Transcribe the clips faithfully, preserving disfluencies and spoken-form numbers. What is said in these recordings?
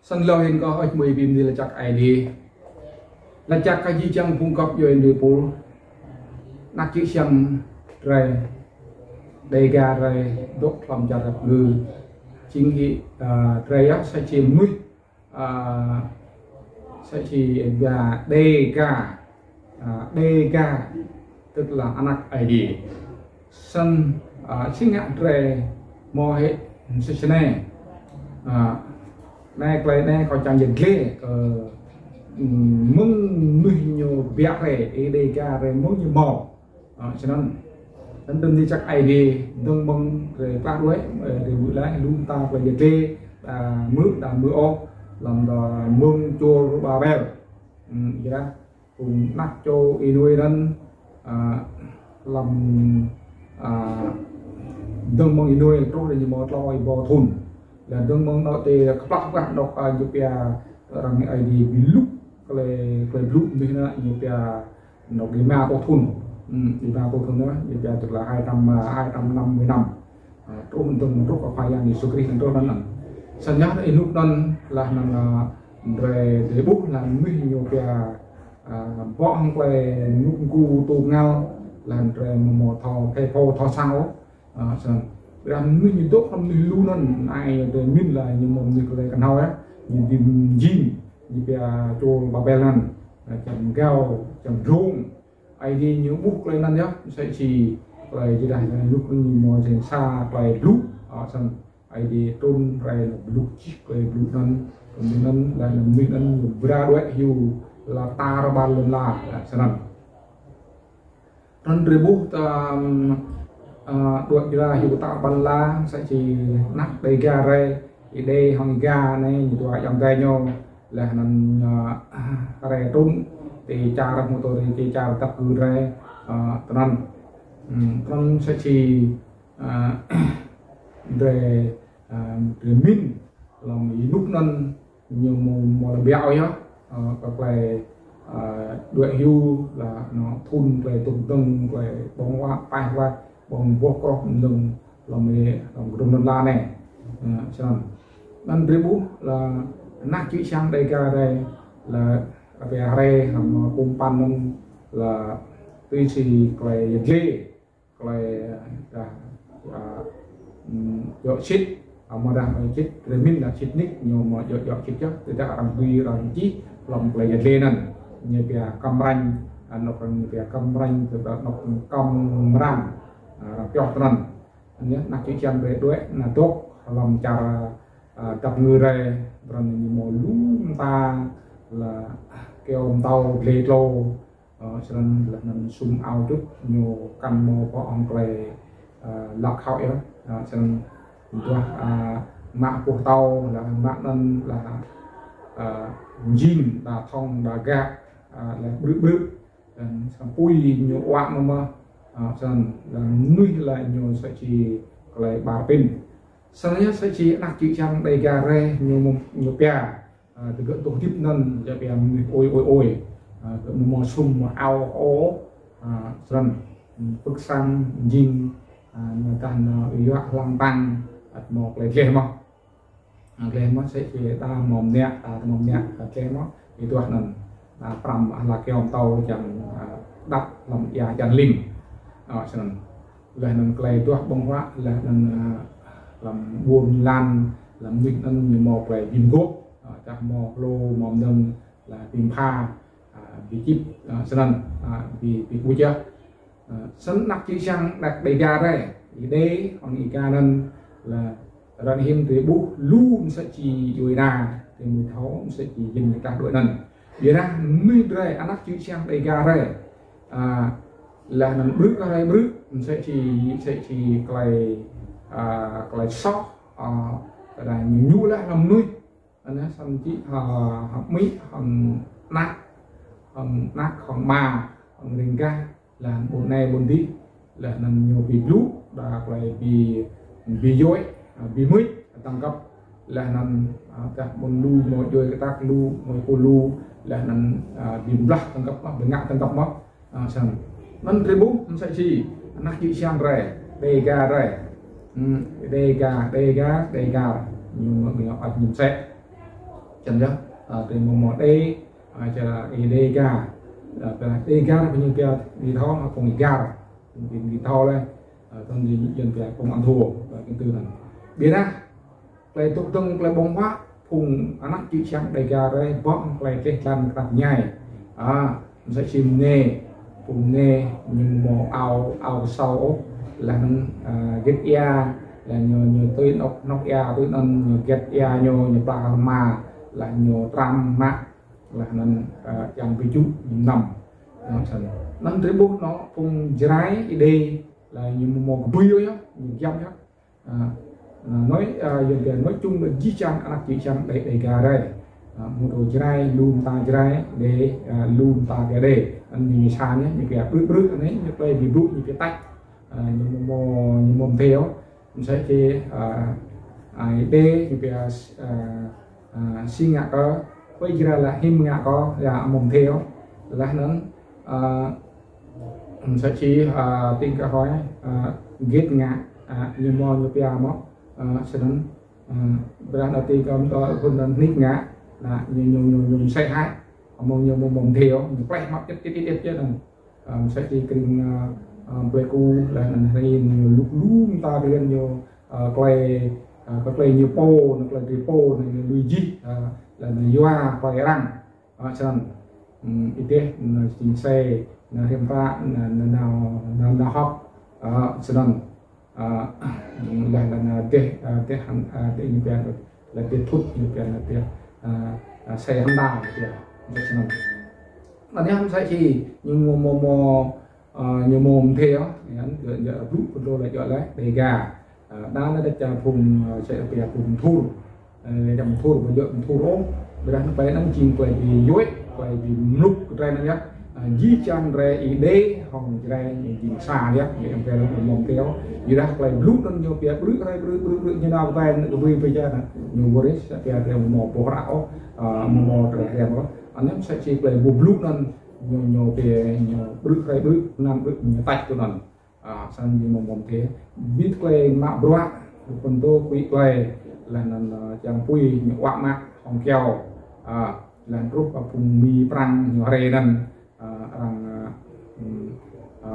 Snăn lŏ hĭn kơ ôh mui bi mni lač jăk Aê Diê. Lač jăk kơ jih jang phung găp djuê êpul. Anak čư̆ čhiăng drei, Đêga drei, dôk hlăm čar Dap Kngư. Jing hĭ, a, drei yơh sa čô mnuih, a, sa čô Đêga, a, Đêga, tức là anak Aê Diê. Snăn, a, si ngă drei mâo hĕ msĕ snei. A, anei klei anei kâo čiăng yăl dliê kơ, mm, mơ̆ng mnuih ñu biă drei, Đêga drei mơ̆ng ñu mâo. A, snăn, snăn dơ̆ng ni čăk Aê Diê, dơ̆ng mơ̆ng drei klah đuĕ, ơ, drei wĭt lač, lu mta klei yăl dliê, đa mơ̆, đa mơ̆ ôh, hlăm dua mơ̆ng čôl Babel. Mm, ƀiădah phung anak čô Y-Nôê anăn, a, hlăm, a, dơ̆ng mơ̆ng Y-Nôê truh dê ñu mâo tlâo êbâo thŭn. Leh dơ̆ng mơ̆ng anôk ti kplah kplah anôk, a, ñu pia arăng Aê Diê bi lŭk klei, klei blŭ mnuih anăn ñu pia anôk êma êtuh thŭn. Hmm, êma êtuh thŭn anăn, ñu pia tức là hai trăm, a, hai trăm năm mươi năm. A, truh mơ̆ng dơ̆ng truh kơ Khua Yang Yêsu Krist anăn truh anăn. Snăn yơh ênuk anăn leh anăn, a, drei, drei ƀuh leh mnuih ñu pia, a, bŏ hŏng klei nuk ngu tu ngal, leh drei amâo mâo thâo, kơ phô thâo săng ôh. A, snăn. Ƀiădah mnuih ñu dôk hlăm mnuih lu anăn, ai drei mĭn leh ñu mâo mnuih klei knhâo yơh, ñu bi mjing, ñu pia čôl Babel anăn. A, čiăng mgao, čiăng dlông. Aê Diê ñu ƀuh klei anăn yơh, msĕ si klei čiăng dah ñu lŭk ñu mâo jing sa klei blŭ, a, snăn Aê Diê trŭn rai ñu blŭ čih klei blŭ anăn, klei anăn, leh anăn mnuih anăn ñu bra đuĕ hiu la tar ƀar lăn ala, a, snăn. Anăn drei ƀuh ta, a, đuĕ jra hiu tar ƀar lăn ala, msĕ si anak Đêga drei, Êđê hŏng Êga anei, ñu dua ayŏng adei ñu, leh anăn, a, drei trŭn, ti čar mtô ti čar Dap Kngư drei, a, tinăn. Hmm, tinăn msĕ si, a, drei, a, drei mĭn, hlăm ênuk anăn ñu mâo, mâo lŏ biă yơh, a, kơ klei, a, đuĕ hiu leh anăn thŭn klei tŭk dơ̆ng, klei ƀơ̆ng huă, paih huă, ƀơ̆ng boh kroh mnơ̆ng hlăm ê, hlăm kdŭn lăn ala anei. A, snăn. Anăn drei ƀuh leh anak čư̆ čhiăng Đêga drei leh, a, pia hriê hlăm pum păn anăn leh tui si klei yăl dliê, klei, a, a, mm, djŏ sĭt, a, amâodah djŏ sĭt, drei mĭn dah sĭt nik, ñu mâo djŏ, djŏ sĭt yơh, tơdah arăng dưi arăng čih hlăm klei yăl dliê anăn. Ñu pia kăm răng, a, anôk arăng pia kăm răng, tơdah anôk kăm răng, a, arăng pioh tinăn. Anei, anak čư̆ čhiăng drei đuĕ, anăn dôk hlăm čar, a, Dap Kngư drei, drei ñu mâo lu mta leh kyâo mtâo dliê tlâo, a, snăn leh anăn sum ao čŭt ñu kăn mâo pô hŏng klei, a, lăk hŏ yơh, a, snăn duah, a, mă puh tâo, leh mă anăn leh, a, mjing, đa thŏng, đa gak, a, leh ƀrư̆ ƀrư̆. Leh anăn snăn pui ñu uă mơh mơh, a, snăn leh mnuih leh ñu msĕ si klei ƀar pĭn. Snăn yơh msĕ si anak čư̆ čhiăng Đêga drei ñu, ñu pia, a, digơ̆ dôk hdĭp anăn, ñu pia mnuih ôi, ôi, ôi. A, digơ̆ amâo mâo sum, mâo ao ôh, a, snăn, pưk sang, mjing, a, anăn dah anăn yuă hlăm tăng, ăt mâo klei dleh mơh. A, dleh mơh msĕ si ta mâo mniă, ta mâo mniă, a, dleh mơh, êtuah anăn. A, prăm, a, leh kyâo mtâo čiăng, a, đăp hlăm êa čiăng ling. A, snăn. Leh anăn klei duah ƀơ̆ng huă, leh anăn, a, hlăm ƀuôn lan, hlăm mnuih anăn ñu mâo klei bi mguôp, a, dah mâo hlô, mâo mnơ̆ng, leh bi mbha, a, bi čĭp, a, snăn, a, bi, bi kbuč yơh. A, snăn anak čư̆ čhiăng anak Đêga drei, Êđê hŏng Êga anăn leh ară anei hĭn drei ƀuh lu msĕ si djuê ana, drei mâo thâo msĕ si jing klah đuĕ anăn. Ƀiădah mnuih drei, anak čư̆ čhiăng Đêga drei, a, leh anăn ƀrư̆ kơ hrei ƀrư̆, msĕ si, msĕ si klei, a, klei soh, a, tơdah ñu ñu leh hlăm mnuih, anăn snăn čĭ, a, hŏng amĭ, hŏng anak, hŏng anak, hŏng ama, hŏng riêng gah, leh anăn ƀuôn anei ƀuôn dih, leh anăn ñu bi blŭ, đa klei bi, bi djuê, a, bi mưč, tăm găp, leh anăn, a, dah ƀuôn lu, mâo djuê ktak lu, mâo pô lu, leh anăn, a, bi blah tăm găp mơh, bi ngă tăm găp mơh. A, snăn. Anăn drei ƀuh, msĕ si, anak čư̆ čhiăng drei, Đêga drei. Hmm, Đêga, Đêga, Đêga. Ñu, ñu, ñu msĕ. Snăn yơh, a, drei mâo mâo đê, a, čar Đêga. A, pia Đêga, pia ñu pia đi thâo, a, phung Đêga. Đi, đi thâo leh, a, tơdah đi yuăn pia phung ăn thua, a, kơ tui anăn. Ƀiădah, klei dôk dơ̆ng, klei ƀơ̆ng huă, phung anak čư̆ čhiăng Đêga drei, ƀơ̆ng klei tleh dlan knap mñai. A, msĕ si mniê, phung mniê ñu mâo ao, ao ksâo ôh, leh anăn, a, gĭt êa, leh ñu, ñu tui anôk, anôk êa, tui anăn ñu gĭt êa ñu, ñu pla hma, leh ñu tram mă, leh anăn, a, čiăng bi jŭ ñu mnăm. Anăn snăn. Anăn drei ƀuh anôk phung Jrai, Êđê, leh ñu mâo kbưi yơh, ñu giăm yơh. A, a, nói, a, yuăn pia nói chung là jih jang anak čư̆ čhiăng Đê, Đêga drei. A, mâo dô Jrai, lu mta Jrai, Đê, a, lu mta pia Đê. Anăn ñu ñu sa ñu, ñu pia ƀrư̆ ƀrư̆ anei, ñu klei bi blŭ, ñu pia tač. A, ñu mâo, ñu mâo mdê ôh. Msĕ si, a, a, Đê, ñu pia, a, a, si ngă kơ, pơ Jrai leh him ngă kơ, ya mâo mdê ôh. Leh anăn, a, msĕ si, a, tĭng kơ hruê, a, gĭt ngă, a, ñu mâo ñu pia mâo, a, snăn, a, ƀiădah anăn tĭng kơ, a, phŭn anăn nik ngă, na, ñu, ñu, ñu, ñu msĕ hĕ, amâo ñu mâo mâo mdê ôh, ñu pleh mă tĭt, tĭt, tĭt, tĭt, tĭt anăn. A, msĕ si krĭng, a, a, Pleiku, leh anăn hruê ñu lu, lu mta krĭng ñu, a, klei, a, kơ klei ñu pô, anăn klei drei pô, anăn ñu lui jih, a, leh anăn yua klei arăng. A, snăn. Hmm, êdeh, anăn čĭng se, anăn hriăm hră, anăn, anăn nao, anăn nao hŏk. A, snăn. A, leh anăn, a, deh, a, deh hăn, a, deh ñu pia, leh deh thŭt ñu pia, leh deh, a, a, se hăn đa ñu pia. Msĕ snăn. Anăn yơh msĕ si ñu mâo, mâo, mâo, a, ñu mâo mdê ôh, anăn, ñu, ñu blŭ kơ dô leh djŏ leh, Đêga. A, đa leh dêč čar phung, a, se pia phung Mthur. Ơ, čar Mthur, ƀu djŏ Mthur ôh. Ƀiădah anăn klei anăn jing klei bi yuĕ, klei bi mluk kơ drei anăn yơh. A, jih jang drei Êđê, hŏng Jrai, jing sa yơh, ñu em klei anăn mâo mdê ôh. Ƀiădah klei blŭ anăn ñu pia ƀrư̆, rai ƀrư̆, ƀrư̆, ƀrư̆, ñu nao ƀai, ñu ƀrư̆, ƀrư̆, ñu ƀrư̆, sa pia drei mâo boh hră ôh, a, mâo, mâo drei hriăm ôh. Anăn msĕ si klei ƀu blŭ anăn ñu, ñu pia, ñu ƀrư̆, rai ƀrư̆, anăn ƀrư̆, ñu tač tui anăn. A, snăn ñu mâo mâo mdê. Bĭt klei mă bruă, phŭn dô kơ klei, leh anăn, a, čiăng pui ñu wă mă hŏng kyâo. A, leh anăn truh, a, phung Mi Prăng ñu hriê anăn, a, arăng, a, hmm, a,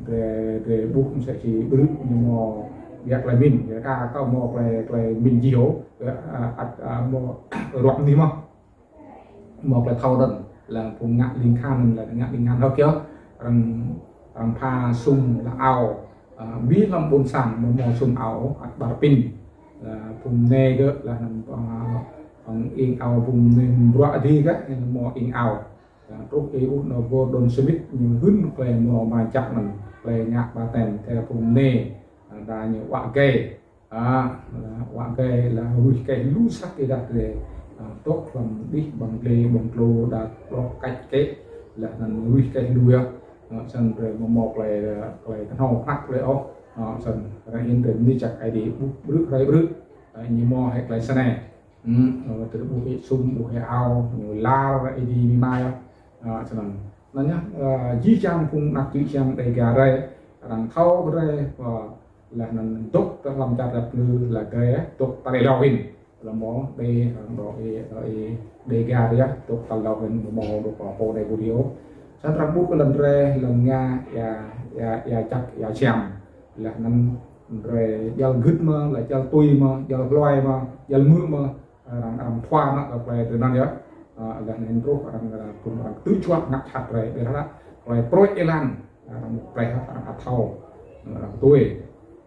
drei, drei ƀuh msĕ si ƀrư̆ ñu mâo ƀiă klei mĭn, ya ka, ka mâo klei, klei mĭn jih ôh, a, a, ăt, a, mâo ruă mni mơh. Mâo klei thâo anăn, leh phung ngă ling kahan, leh ngă ling kahan hŏk yơh, arăng, arăng pha sum leh ao, a, bi hlăm ƀuôn sang, mâo, mâo sum ao, ăt ƀar pĭn. Leh phung mniê gơ̆, leh anăn, a, arăng ing ao phung mniê bruă dih gơ̆, mâo ing ao. Leh truh ih ƀuh anăn Gordon Smith, ñu hưn klei mrâo mrang jăk anăn, klei ngă ƀaptem, thâo phung mniê, a, đa ñu wă gai. A, wă gai leh ruih keh lu săk êdah drei. A, dôk hlăm đih ƀăng dliê ƀăng tlô đa tlŏh kač kĕ leh anăn ruih keh lu yơh. A, snăn drei mâo mâo klei, klei knhâo hnăk klei ôh. A, snăn arăng hĭn drei mni jăk Aê Diê ƀuh ƀrư̆ rai ƀrư̆. A, ñu mâo hĕ klei snei. Hmm, a, drei ƀuh hĕ sum, ƀuh hĕ ao, ñu lar Aê Diê mĭ ma yơh. A, snăn. Anăn yơh, a, jih jang phung anak čư̆ čhiăng Đêga drei, arăng thâo kơ drei, a, leh anăn dôk tơ hlăm čar dap kngư leh drei, dôk tal êlâo hĭn. Leh mâo Đê, arăng dôk ê, ê, Đêga drei, dôk tal êlâo hĭn, mâo dôk pô Đê pô diô. Snăn arăng ƀuh kơ lăn drei, lăn Nga, êa, êa, êa čăk, êa čhiăm. Leh anăn drei djăl gưt mơh, leh djăl tui mơh, djăl hluê mơh, djăl mư̆ mơh, arăng, arăng thua mă kơ klei tui anăn yơh. A, leh anăn truh arăng, arăng, arăng ktư̆ juă ngă jhat drei, ƀiădah klei pruêč êlan, arăng mâo klei arăng ăt thâo, arăng tui.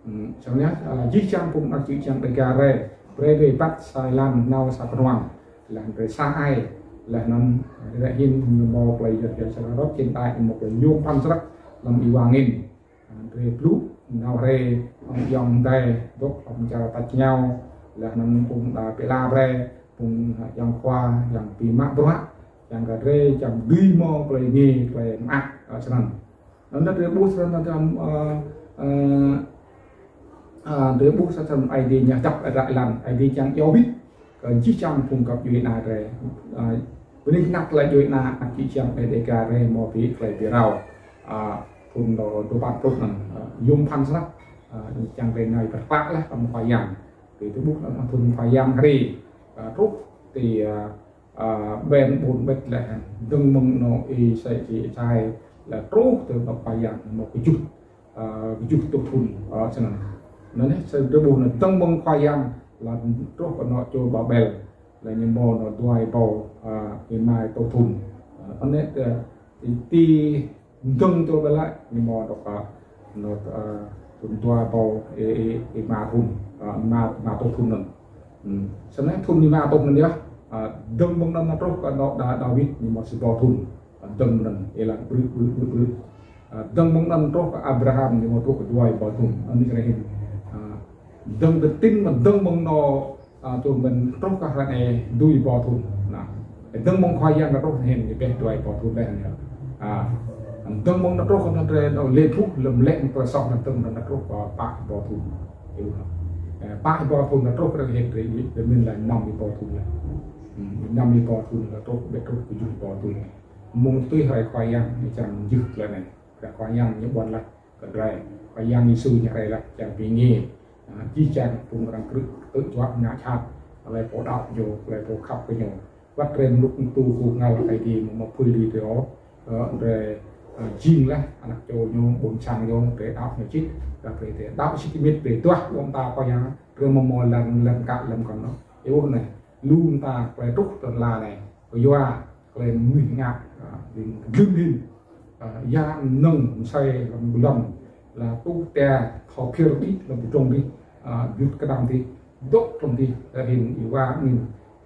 Hmm, snăn yơh, a, jih jang phung anak čư̆ čhiăng Đêga drei, brei drei êbat sa êlan nao sa knhuang, leh drei sa ai, leh anăn drei hĭn ñu mâo klei yăl dliê sa rŏt, čĭn tai ñu mâo klei yuôm bhăn snăk hlăm êwa angĭn. A, drei blŭ, nao hriê, hŏng ayŏng adei, dôk hlăm čar tač êngao, leh anăn phung đa pia la brei, phung, a, ayŏng khua, ayŏng bi mă bruă, čiăng kơ drei, čiăng dưi mâo klei êngiê, klei mơak, a, snăn. Anăn drei ƀuh snăn, a, a, a, drei ƀuh snăn Aê Diê ñu dăp êra êlan, Aê Diê čiăng iêu wĭt kơ jih jang phung găp djuê ana drei. A, bơni hnăk klei djuê ana anak čư̆ čhiăng Đêga drei mâo bi klei bi rao. A, phung dô, dô păn pluh anăn, a, yuôm bhăn snăk, a, čiăng drei nao êbat klă leh hlăm Khua Yang. Drei ƀuh hlăm thŭn Khua Yang hriê, a, truh ti, a, a, ƀuôn Bethlehem, dơ̆ng mơ̆ng anôk Y-Êsai, Y-Êsai lač truh ti anôk Khua Yang mâo kjuh, a, kjuh tuh thŭn, a, snăn. Anăn yơh, sa drei ƀuh anăn dơ̆ng mơ̆ng Khua Yang lač truh anôk čar Babel, lač ñu mâo anôk dua êbâo, a, êma êtuh thŭn. A, anăn yơh, ti, ti dơ̆ng čar Babel lač ñu mâo anôk, a, anôk, a, thŭn dua êbâo, ê, ê, êma thŭn, a, êma, êma êtuh thŭn anăn. Hmm. Snăn thŭn êma êtuh anăn yơh, a, dơ̆ng mơ̆ng anăn truh kơ anôk Đa-, Đawit ñu mâo sa êbâo thŭn. A, dơ̆ng mơ̆ng anăn, êlan brư̆, brư̆, brư̆, brư̆. A, dơ̆ng mơ̆ng anăn truh kơ Abraham ñu mâo truh kơ dua êbâo thŭn. Anăn snăn hĭn. A, dơ̆ng ti tin mă dơ̆ng mơ̆ng anôk, a, tơ mĭn truh kơ ară anei dua êbâo thŭn. Nah, dơ̆ng mơ̆ng Khua Yang truh hĭn ñu pĕ dua êbâo thŭn leh anăn. A, dơ̆ng mơ̆ng anăn truh kơ anăn drei anôk leh thuh lăm leh mơ̆ng klei soh anăn dơ̆ng mơ̆ng anăn truh kơ pă êbâo thŭn. Ơ, pă êbâo thŭn anăn truh kơ ară anei drei, drei mĭn lač năm êbâo thŭn leh. Hmm, năm êbâo thŭn anăn truh, ƀiă truh kơ kjuh êbâo thŭn. Mơ̆ng tui hruê Khua Yang ñu čiăng jih klei anei. Kơ Khua Yang ñu ƀuăn lač kơ drei. Khua Yang Yêsu ñu hriê lač čiăng bi êngiê. A, jih jang phung arăng krư̆, tư̆ juă ngă jhat, klei pô đăo ñu, klei pô khăp kơ ñu. Wăt drei mluk mtu kơ ngăl Aê Diê amâo mâo phưi lui drei ôh, ơ, drei, a, jing leh anak čô ñu, ƀuôn sang ñu, drei đăo ñu čĭt, drei, drei đăo sĭt êmĭt, drei duah ƀô̆ mta Khua Yang, drei amâo mâo lăn, lăn kă lăm kăn ôh. Ơ, ƀuh anei, lu mta klei truh ti lăn ala anei, kyua klei mnuih ngă, a, dĭng dlưn hĭn. A, ya mnơ̆ng msei hlăm ƀuôn, lač tuh tia thâo phiơr đĭ hlăm ƀuôn dih, a, jut kdăm dih, dôk hlăm dih, a, hĭn êwa angĭn,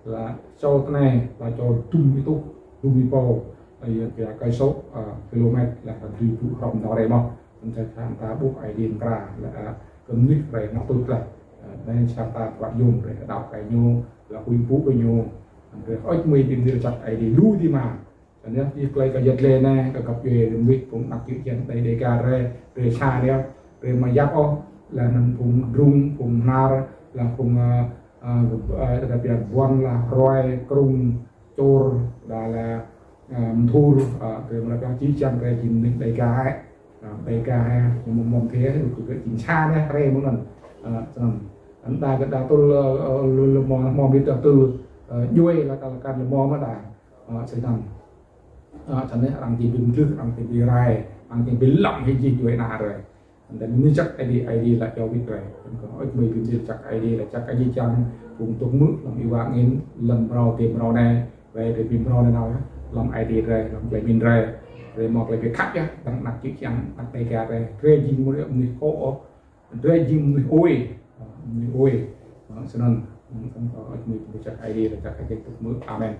lač čô tinei, lač čô dŭm êtuh, dŭm êbâo, a, ya, ya, cây số, a, kilômet, lač ta dui pŭ hrŏm nao rei mơh. Msĕ snăn ta ƀuh Aê Diê mkra, lač, a, kơ mnuih rei ngă tuč lač. A, anei snăn ta pla yôm rei đăo kơ ñu, lač huĭ mpŭ kơ ñu, drei hơêč hmưi bi mni lač jăk Aê Diê lu dih mơh. Anei yơh, ti klei kơ yăl dliê anei, kơ găp djuê mnuih phung anak čư̆ čiăng đei Dêga drei, drei sa anei, drei amâo yap ôh, lač anăn phung Drŭng, phung Hnar, lač phung, a, a, a, Ƀuăn, lač Hruê, Krŭng, Čŭr, dah lač, a, Mthur, a, drei amâo lač jih jang drei jing mnuih Dêga hĕ. A, Dêga hĕ, ñu mâo mơ̆ng thế, kơ jing sa anei, drei mơ̆ng anăn. A, snăn. Anăn đa kơ đa tŭl, a, a, lu, lu mâo, mâo mĭt đa tŭl, a, djuê lač kăn, lač kăn lu mâo mơh đa. A, snăn. A, snăn arăng jing bi mdlưh, arăng jing bi rai, arăng jing bi lăm hĭn jih djuê ana drei. Anăn mni jăk Aê Diê, Aê Diê lač jao wĭt drei. Anăn kơ hơêč hmưi bi mni jăk Aê Diê, lač jăk Aê Diê čiăng phung dôk hmư̆ hlăm êwa angĭn, hlăm mrâo ti mrâo anei, drei, drei bi mrâo nanao, hlăm Aê Diê drei, hlăm klei mĭn drei. Drei mâo klei bi khăp yơh, ƀăng anak čư̆ čiăng, anak Dêga drei. Drei jing mnuih, mnuih kô̆ ôh, drei jing mnuih ôi, mnuih ôi. Snăn, snăn kơ hơêč hmưi bi mni jăk Aê Diê, lač jăk Aê Diê dôk hmư̆. Amen.